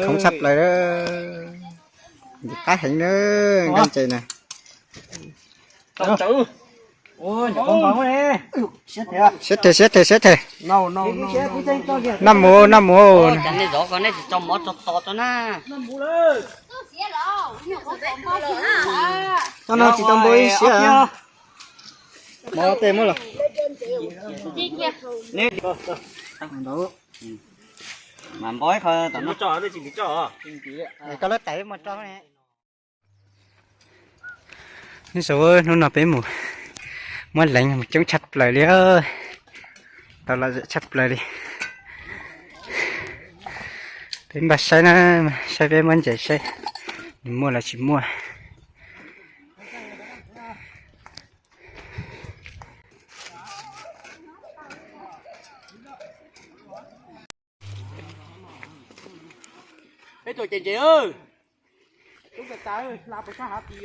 Khoov tshaj plaws, qab heev na, nkaj ntses na. Siab them, siab them, siab them. Noj mus, noj mus. Tej muab los. Mas npo ib qho tom no. Koj lab tais mus tso. Nyob zoo, hnub no peb mus muab leev coob tshaj plaws li, tau lom zem tshaj plaws li. Peb npaj saib na, saib peb muab ntses saib nws muaj los tsis muaj. Peb tuaj cem ntses, tub tas tas hla puas sab hav ti.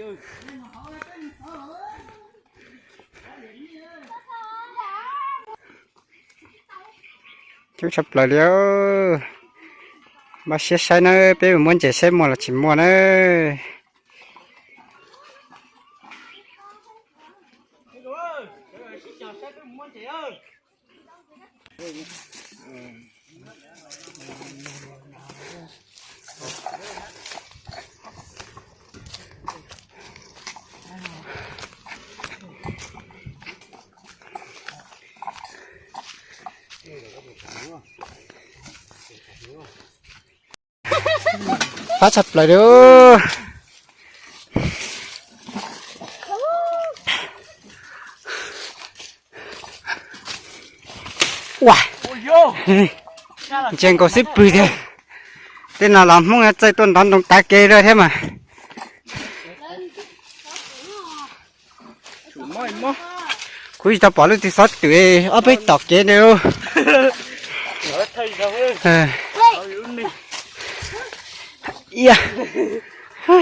Coob tshaj plaws li. Npaj siab saib na, peb mus muab ntses saib muaj los tsis muaj na. Fab tshaj plaws li. Ua, ntsia nkaus xwb pwg tiag. Tej no los Hmoob txawj tuaj ntov ntoo tav kev lawm thiab mas. Kuv tsis tau pom leej twg xov twm ob peb tom kev ntawd.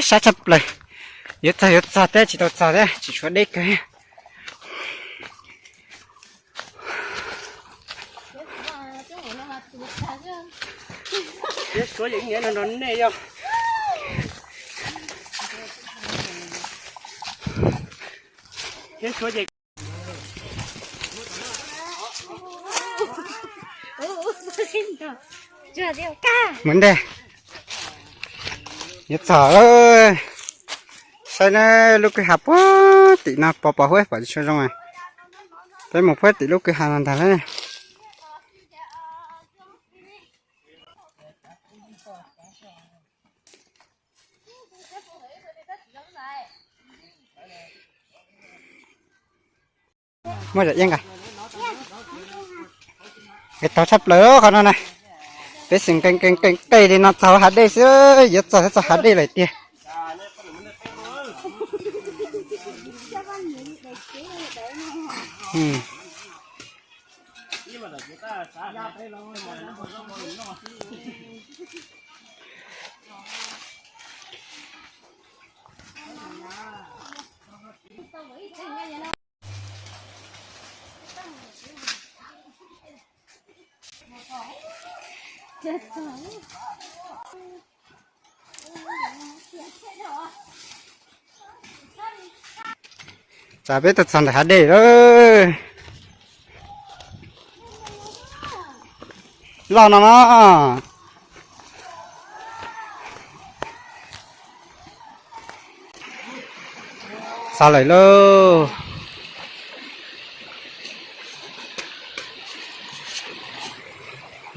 Sab tshaj plaws. Yuav txog yuav txog thiab tsis tau txog thiab, tsis suav deb kawg. Mus ntej, yuav txog. Saib na, lub kwj ha puag tim no pos pos huab pom tsis tshua zoo. Peb mus puag tim lub kwj ha no ntag na. Muaj zam yeej a. Es tau tshaj plaws qhov no na. Peb xeem nqe nqe nqe nqe li no txog hav dej xwb, yuav txog txog hav dej lawm tiag. Tsam peb tuaj txog ntawm hav dej lawm. Loj no no. Txog lawm lauj.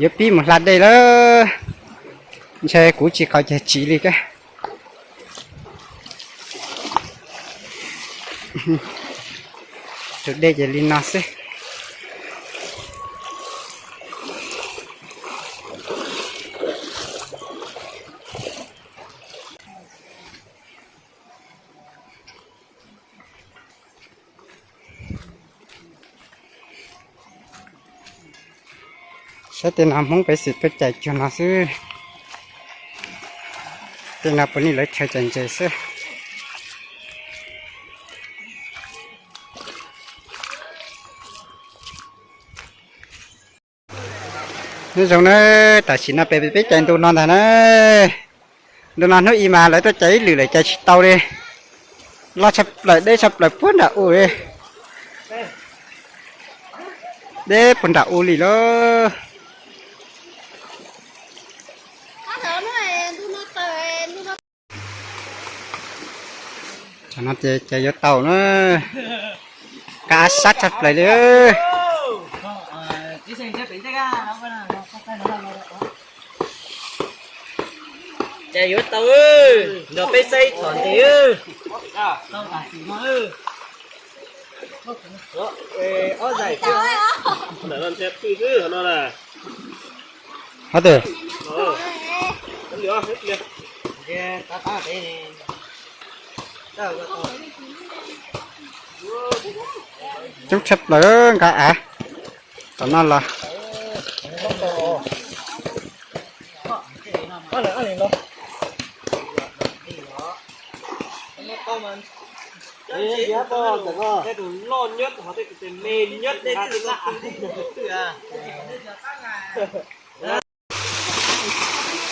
Yuav pib mus hla dej lawm. Ntshe kuv tsis qaug cag tsiv li kab. Tus dej ces li no xwb. Saib tej no Hmoob pem xwm tuaj cais cuag no xwb. Tej no puav leej lawv chaw cais ntses xwb. Nyob zoo na, tam sim no peb peb cais ntu no ntag na. Ntu no hnub ib mas lawv tuaj cais ib lwm lawm cais tsis tau li. Loj tshaj plaws deb tshaj plaws puag nram u li. Deb puag nram u li lauj. Cov no ces cais yuav tau na. Kab sab tshaj plaws li. Cais yuav tau, nrog peb saib txhom ntes. Ob zaim ntawm no nrhiav pw xwb no na. Hov twg? Coob tshaj plaws nqa av tom no los.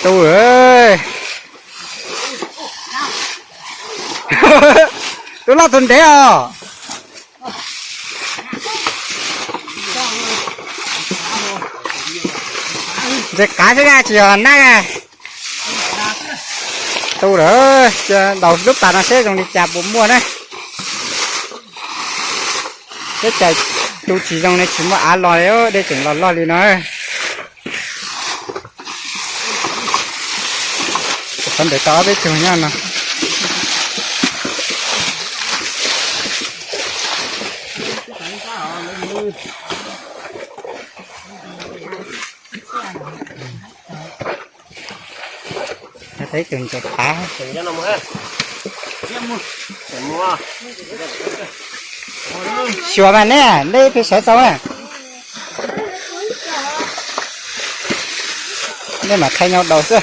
Tu, tub loj tus ntev os. Ntses qav xwb na, tsis yog nab na. Tu lawm, daus lub pas no seb zoo li cas puas muaj na. Peb cais tu tsis zoo ne tsis muaj av los li, dej tseem los loj li no. Qhov ntawd tau ob peb tug nyob no. Tau ib tug ntses qav. Xyuas mas neb, neb pheej sawv tau na. Nej mam thaij nyau daus xwb.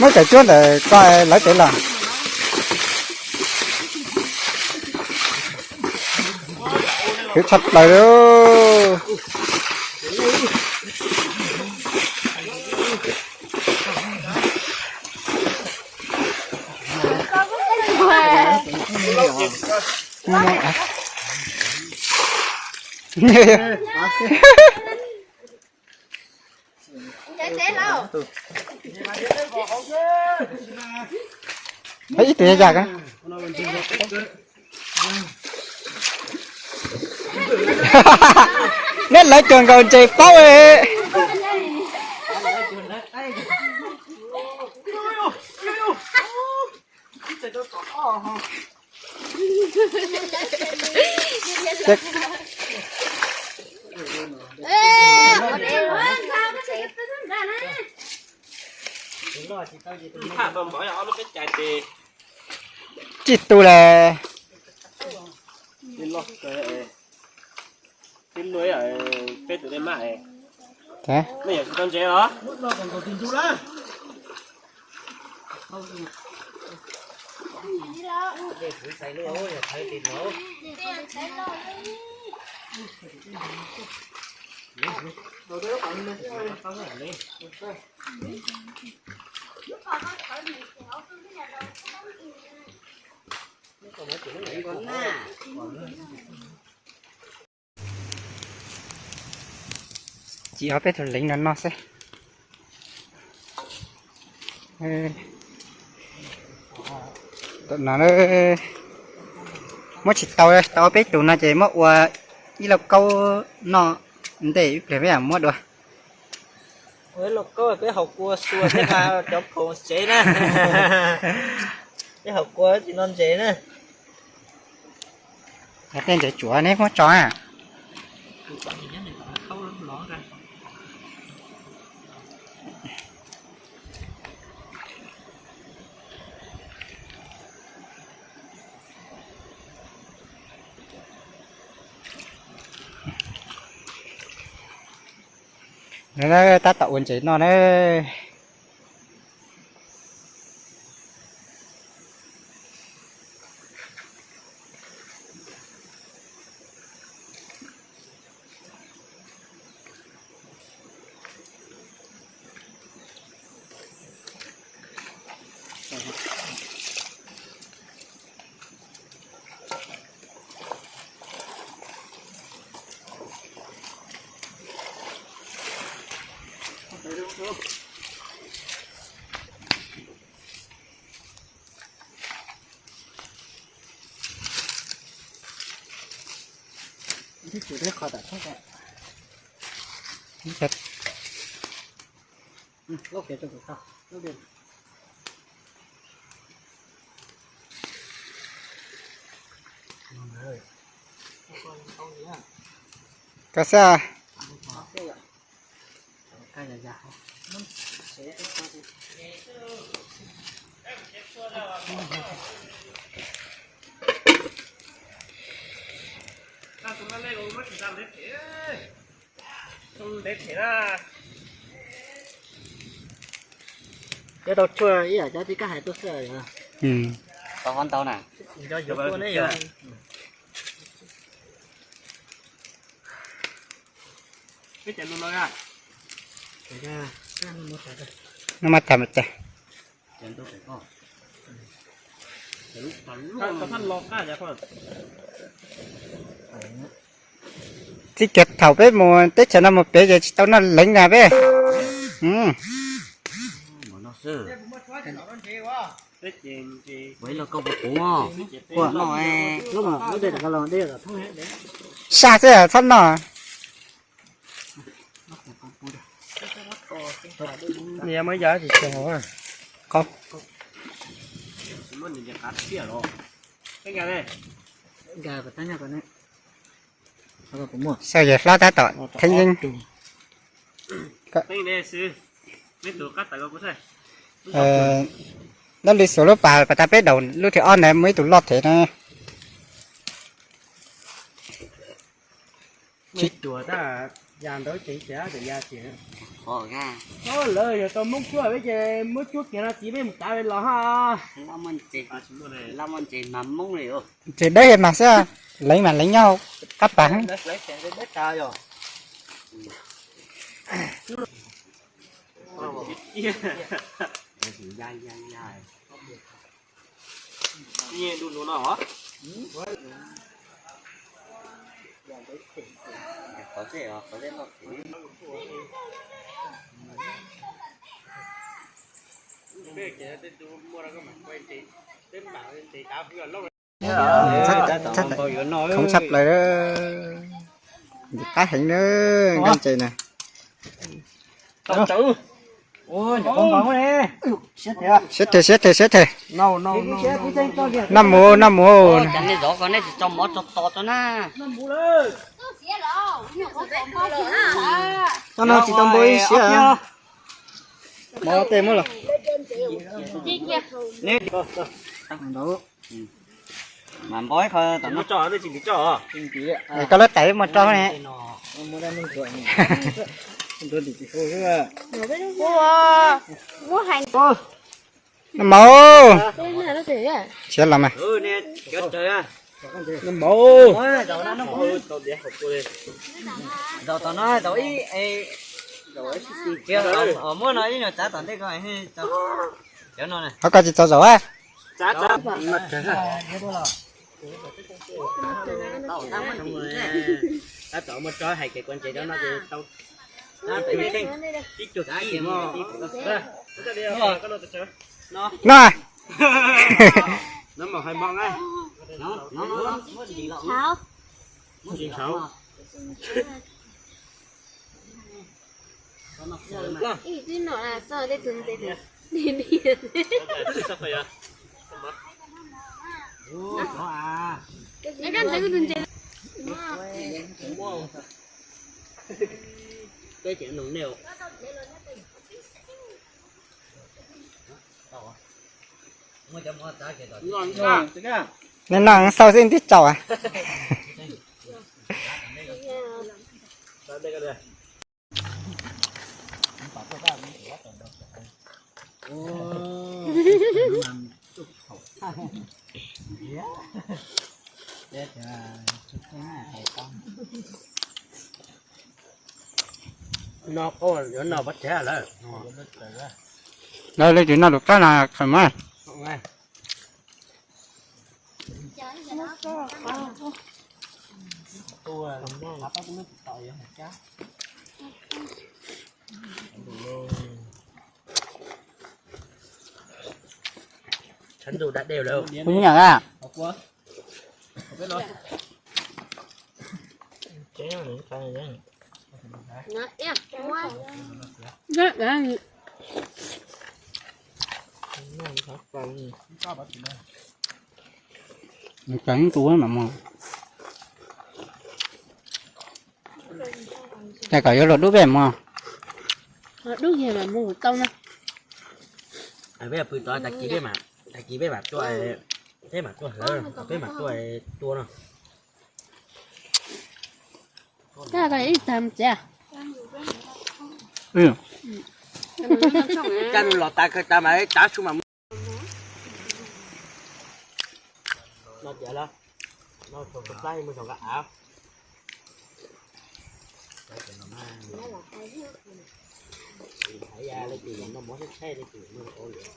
Muab cov cuab ntawm ko lawv tev los. Khwv tshaj plaws li. Ib tug yag. Neb lawv cuag nkaus ntses paub. Tsis tu le. Peb tus dej maj. Nej yuav tsis tau ntses los? Cim ob peb tug leev no no xwb. Tam no muab tsis tau, tau ob peb tus no ces muab ua ib lauj kaub noj ntej ib pliag peb mam muab dua. Ua ib lauj kaub peb haus kua xua thiab mas cov phoom tsev na. Peb haus kua tsis noj ntses na. Tej ntses tsuav neb muab tso na. Tab tom ua ntses noj na. Koj xwb. Cov tau tshuaj ib yam cov tib kab hais tuaj xwb. Tau qhov ntau na. No mas tham mas cas. Txij kiag thaum peb mus teb chaws no mus pem ces tsis tau noj leev na peb. Saj xwb txhob noj. Saib yawg hlob tab tom theeb yeeb. Dab li xuas lub pas pas tas peb daus lub thib ob ntawd muaj ib tug loj thev na. Lawv yog tau Hmoob cuab peb ces muab cuab kiag no txiv peb mus tav los ha. Ces dawb yog mas xwb, leev mas leev nyob qab pas. Khoob tshaj plaws, qab heev na, nkaj ntses na. Siab thiab, siab thiab. Noj mus, noj mus. Mov tej muab los. Mas npau ib qho tom no. Koj lub tais muaj rau ne. Muab hais. Noj mov. Siab los mas. Noj mov. Muab no ib nyuag tsav tom ntej ko. Qhov ko tsis txaus zaum a. Tab tom muaj tsob hais kev kua ntses rau no ces tau. Ib cuag kib. No. Nej noj xauj xwb twb tsaus. No, yuav no pov tseg lawm. Lawv li tsis noj tus qab no khaws mas. Kuv nyiam a. Nws tsis tu mam mus. Cas kom yuav luag dub peb mog. Dub yag mas mus tau na. Peb pw tod, tag kis peb mam, tag kis peb mam tuaj, peb mam tuaj hlawv, peb mam tuaj tua no. Ib tag tsev. Caj los tas kawg tas mas tav su mas. No tias lawm, no thaum koj plab mus thaum nqa av. Hais ya le tus no mov tsheb tsheb le tus no ua liam.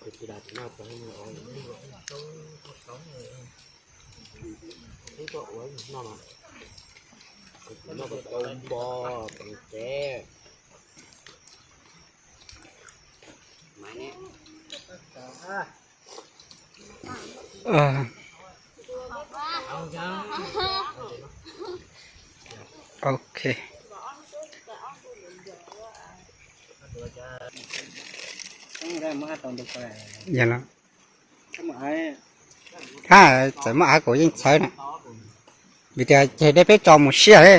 Tus tsis das tus no ua liam. Twb tuaj ua no mas. Tus no kom tau npo tus tsev. Ok. Yog los, txawm muaj av kuv yeej txhawv na, vim tias ceg deb peb tso mus siab li.